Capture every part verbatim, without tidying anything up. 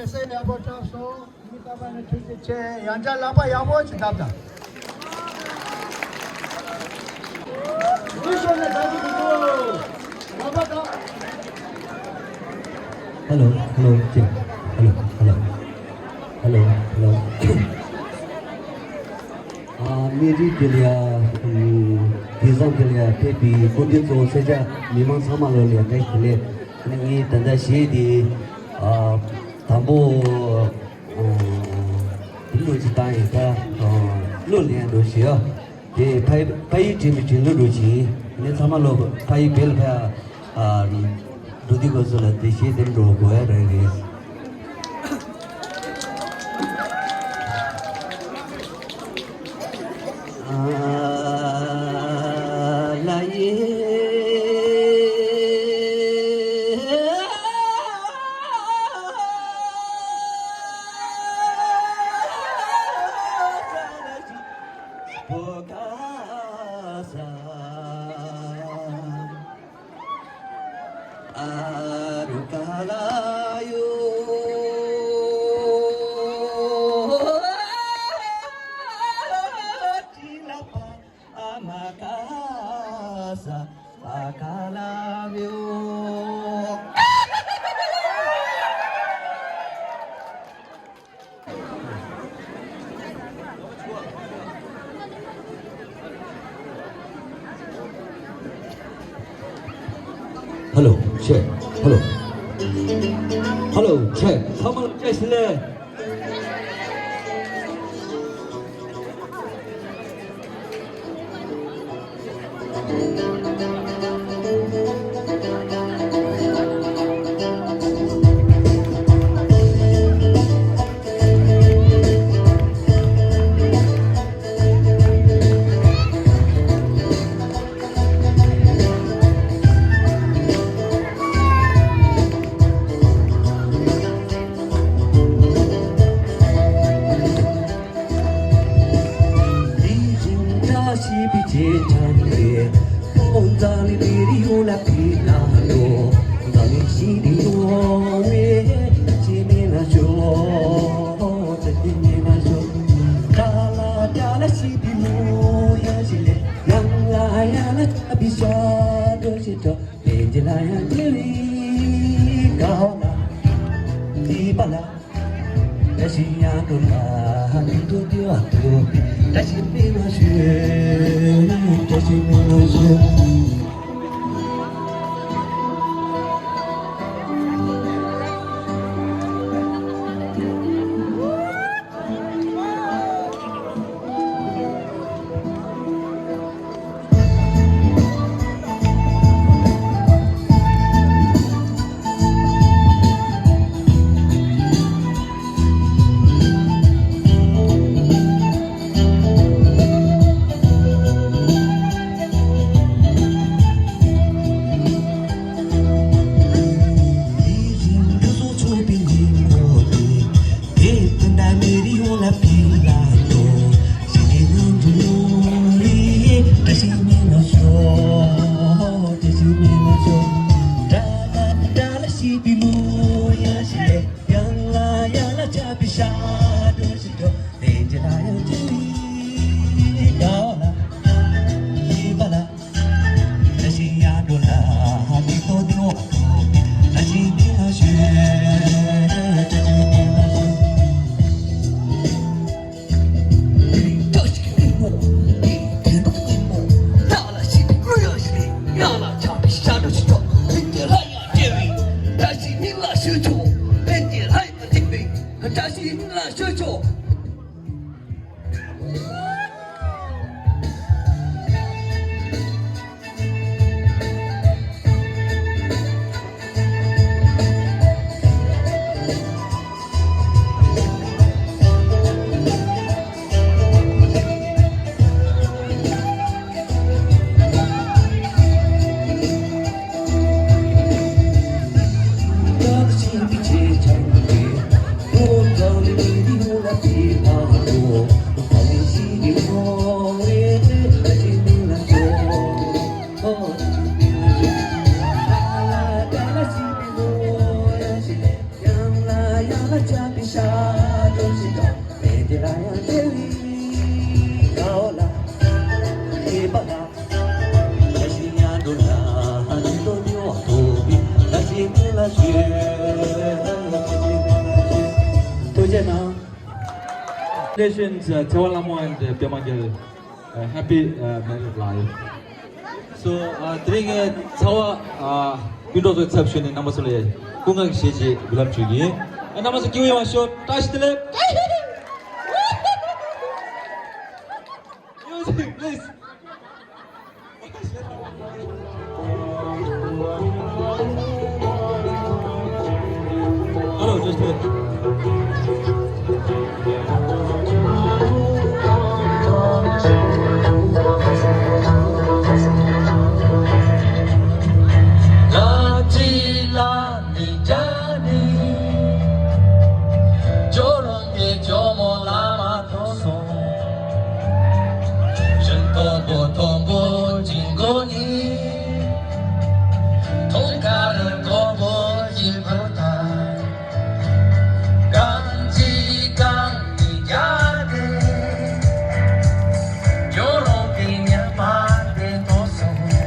སེམས་ཡག་པོ་བསྐྲགས་སོང་། མི་རྟག་པ་ནས་ཐུགས་རྗེ་ཆེ། ཡང་བསྐྱར་ལག་པ་ཡག་པོ་ཅིག་བརྡབ་དང་། འུ་ཤོར་ནས་བརྡབ་ཀྱི་འདུག་ལག་པ་བརྡབ། Hello, hello, check. Hello, hello. Hello, hello. ཨ། མི་རིགས་དེ་ལ་ཡ། ཨ། དེང་སང་དེ་ལ་ཡ་ཕེབས་པའི་སྐུ་མདུན་གཙོ་བོ་སེར་སྐྱ་མི་མང་ཚང་མ་ལོ་ལ་ཡ་བཀྲ་ཤིས་བདེ་ལེགས། ཨ་ནི་ངས་ད་ལྟ་གཞས་དེ། ཨ། དང་པོ། ཨ། བུ་མོ་ཅིག་བཏང་ཡིན་ད། ཨ། གླུ་ལེན་འགྲོ་ཞེས་ཡ། དེ་ཕ་ཡི་ཕ་ཡི་དྲན་པའི་དྲན་གླུ་འགྲོ་ཅིང་། ངས་ཚང་མ་ལོ་ཕ་ཡི་བེལ་ཕ་ཡ། ཨ། འགྲོ་དུས་སྐབས་སུ་ལ་དེ་གཞས་དེ་འགྲོ་དགོས་ཡ་རེད་རེད། Hello, check. Hello. Hello, check. ཚང་མ་ལ་བཀྲ་ཤིས་བདེ་ལེགས། Congratulations, uh, Chawa Lamo and, uh, Pema Girl. Uh, happy, uh, married life. So, uh, དེ་རིང་ངས་ཚ་བ་ཀུན་གྲོགས་ཚོའི་ཚབ་ཞུས་ནས་རྣམ་པ་ཚོ་ལ་སྐུ་ངལ་བཞེས་རྗེས་འབུལ་ལམ་ཞུ་གི་ཡིན། རྣམ་པ་ཚོ་སྐྱིད་པོ་ཡོང་བ་ཤོག་བཀྲ་ཤིས་བདེ་ལེགས། Music, please. Hello, just wait. ཇོ་རང་གི་ཇོ་མོ་བླ་མ་ཐོབ་སོང་། ཞིང་མཐོན་པོ་མཐོན་པོ་ཅིག་མགོ་ནི། མཐོང་ཁ་རུ་མགོ་བོ་ཞིག་བུ་དང་། གང་ཅི་གང་ནི་རྒྱ་དེ། ཇོ་རང་གི་ཉི་མ་དེ་ཐོབ་སོང་།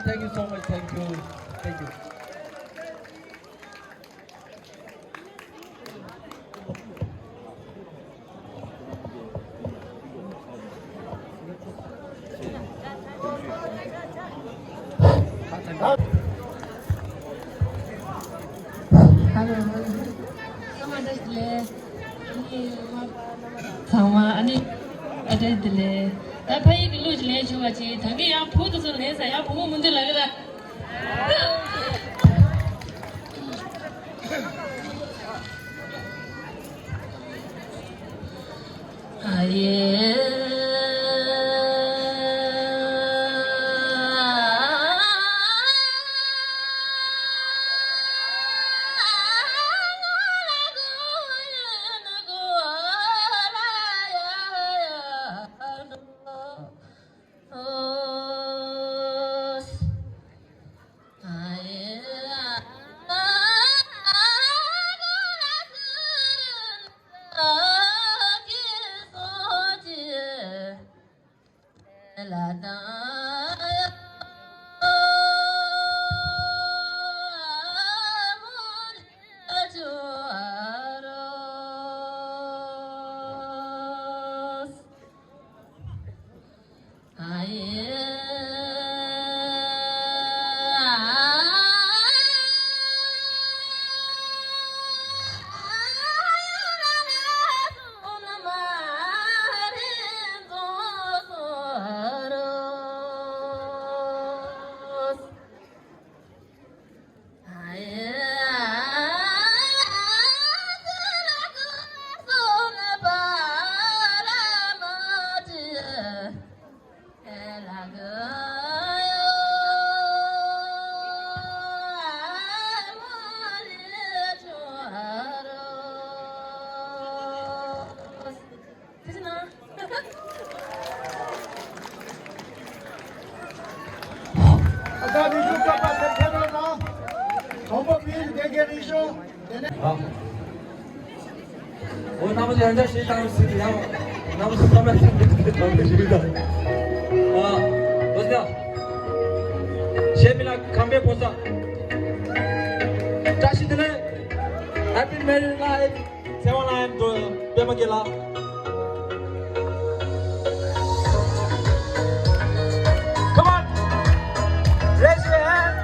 Thank you so much. Thank you. Thank you. ཚང་མ་ཨ་ནི་ཨ་བཀྲ་ཤིས་བདེ་ལེགས། ད་ཕ་ཡུལ་གྱི་གླུ་ཅིག་ལེན་ཆོག་པ་ཅིག་ད་གིན་ཡང་བུ་དེ་ཚོ་ལེན་ས་ཡང་བུ་མོ་མི་འདུག་ལབ་ཀྱི་ར། ཨ། འོ་རྣམ་པ་ཚོ་ཡང་བསྐྱར་གཞས་བཏང་ཡོད་ཟེར་གྱི་ཡང་རྣམ་པ་ཚོ་བསམ་པ་ཚང་གི་དེ་དང་དེ་ཞིག་དང་། ཨ། འོ་ཟེར། གཞས་མི་ལ་ཁམས་པའི་ཕོ་གསར། བཀྲ་ཤིས་བདེ་ལེགས། Happy Married Life. ཚེ་དབང་ལགས་ཡང་འགྲོ་པད་མ་རྒན་ལགས། Come on! Raise your hand!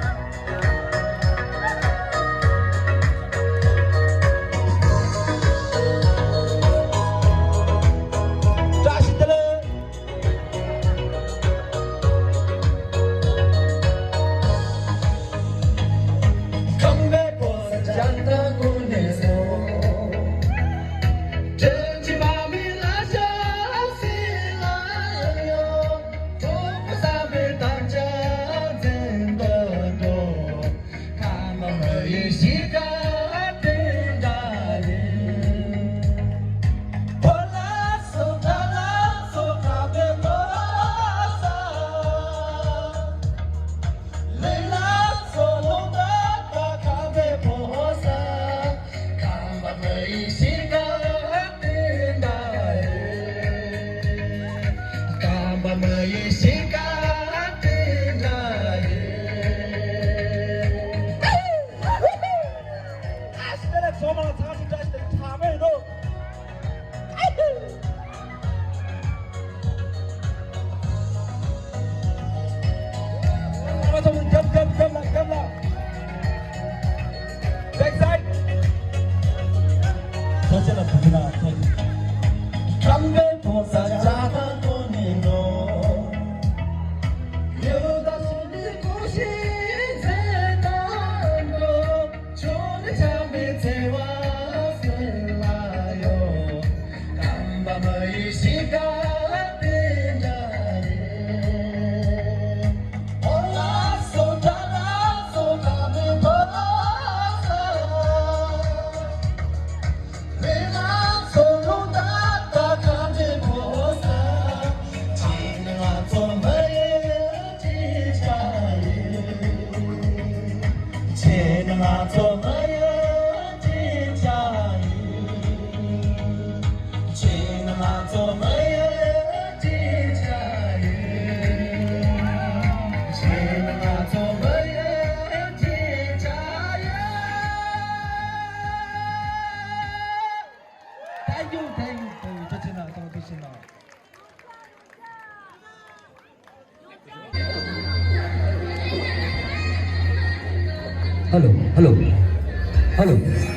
བཀྲ་ཤིས་བདེ་ལེགས། Backside. Thank you, thank you, thank you. ཐུགས་རྗེ་གནང་། ཐུགས་རྗེ་གནང་། Hello, hello, hello.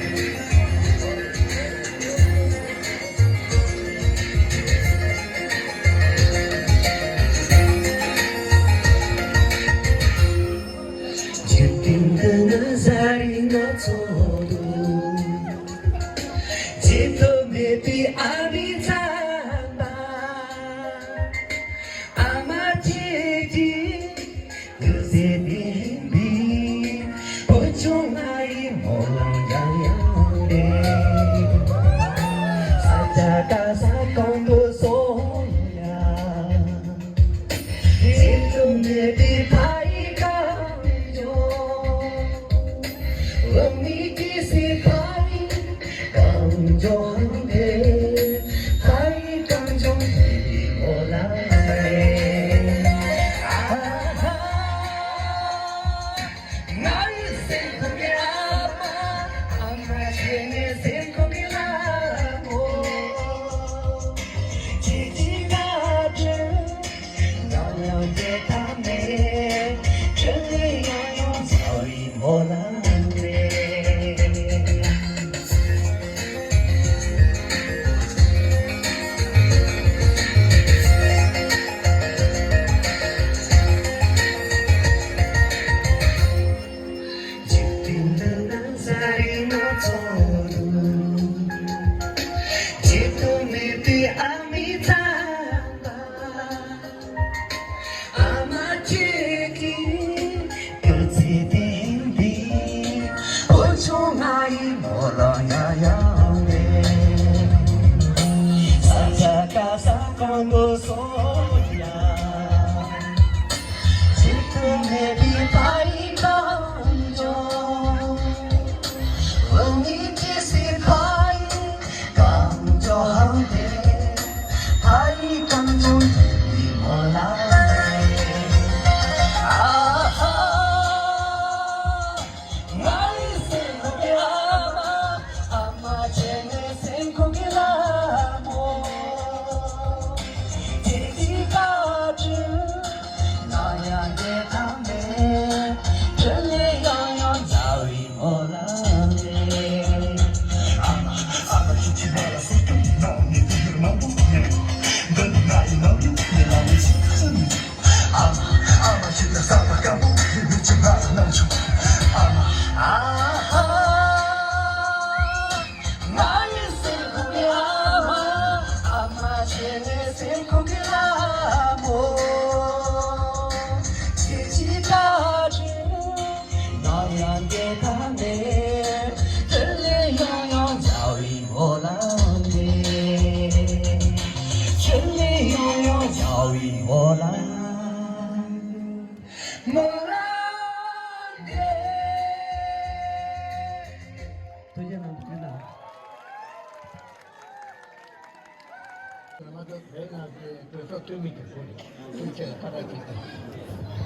ཐུགས་རྗེ་གནང་།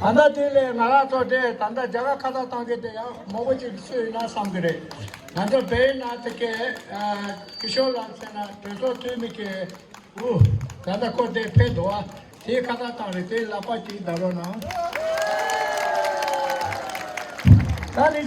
ད་ལྟ་དེ་ལས་ང་རང་ཚོ་དེ་ད་ལྟ་རྒྱ་གར་ཁ་བཏགས་གཏོང་མཁན་དེ་ཡང་མང་པོ་ཅིག་སུ་ཡིན་ན་བསམ་གི་རེད། ང་ཚོ་བོད་ནང་དེ་གའི་ཀི་ཤོར་ལགས་ཟེར་ན་གྲོས་ཚོགས་འཐུས་མི་གི་འུ་ད་ལྟ་ཁོ་དེ་ཕེབས་འདུག་བ། དེའི་ཁ་བཏགས་བཏང་རེད། དེའི་ལག་པ་ཅིག་བརྡབ་རོགས་གནང་། ད་ལས་ཚོགས།